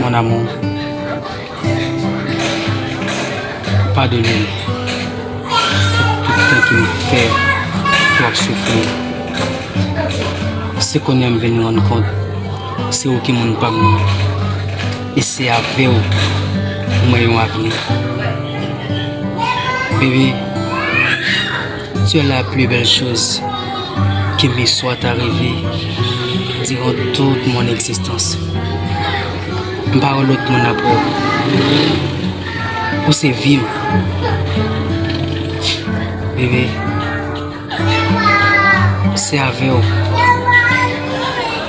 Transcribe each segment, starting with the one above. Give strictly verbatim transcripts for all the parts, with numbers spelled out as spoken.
Mon amour, padone m pou tout tan ke m fè pou w ap soufri. Se kounye a m vin rann kont se ou ki moun pa m nan. E se avè w mwen yon avni. Bebe, tu es la plus belle chose qui me soit arrivée durant toute mon existence. M pa wè lòt moun apre w. Ou se vi m. Bebe, se avè w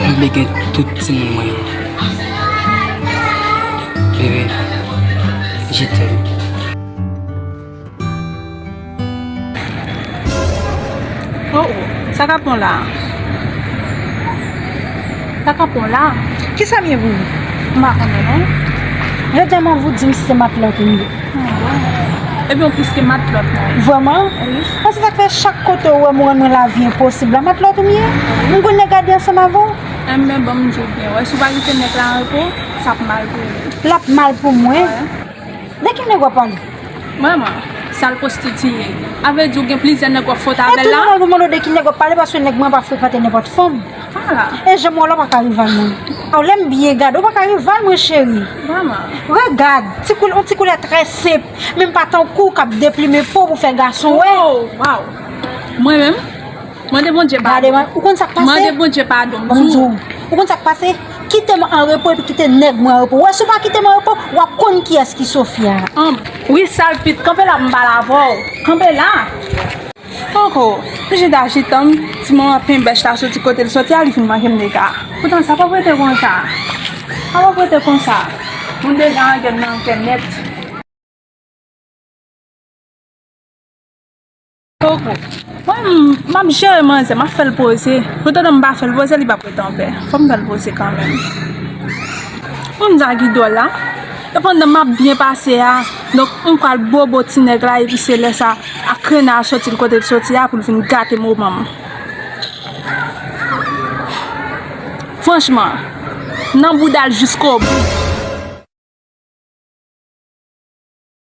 m vle gen tout timoun mwen yo. Bebe, je t'aime. Oh, oh, sa k ap pran la? Sa k ap pran la? Kisa m ye pou ou? M pa konnen, non. Jodi a m anvi w di m si se matlòt ou m ye. Ah, bon. Ebyen, w plis ke matlòt, non. Vrèman? Wi. Paske sa k fè chak kote ou wè m, ou rann mwen lavi enposib la, matlòt ou m ye? M konn gade ansanm avè w? Enben, ban m di w byen, wè, si w pa kite nèg la an repo, sa ap mal pou ou. L ap mal pou mwen? Wi. De ki nèg w ap pale? Vrèman, sal pwostitiye. A vle di w gen plizyè nèg w ap fwote avè l la? E tou nou mal pou mande w de ki nèg w ap pale, paske nèg mwen pa frekante nenpòt fanm. Ah. E jan m wè w la, w pa ka rival mwen. Aw, lè m byen gade, w pa ka rival mwen, cheri. Vrèman. Regad, ti koul-, yon ti koulè trè senp, men m pa tankou w k ap deplime po pou fè gason wè. Oh, waw. Mwen menm, Mande Bondye padon. Gade, ou konn sa k pase? Mande Bondye padon. Ban m di w. Ou konn sa k pase? Kite m an repo epi kite nèg mwen an repo. Wè, si w pa kite m an repo, w ap konn kiyès ki Sofia. An, wi, Salpit, kanpe la m pale avè w. Kanpe la. Poko, m chita chita m, ti manman penbèch la soti kote l soti a, li fin manke m dega. Poutan sa p ap rete konsa. Sa p ap rete konsa. Moun dega an gen nan kè nèt. Poko. Mwen, m, m ap jere manzè, m ap fè l poze. Poutan m pa fè l poze, li p ap rete anpè. Fò m fè l poze kanmenm. Ou konn sa ki dwòl la? E pandan m ap byen pase a, donk, m pral bobo ti nèg la, epi se lè sa, ak krena a soti l kote l soti a, pou l vin gate moman m. Franchman, m nan bouda l jiskobou.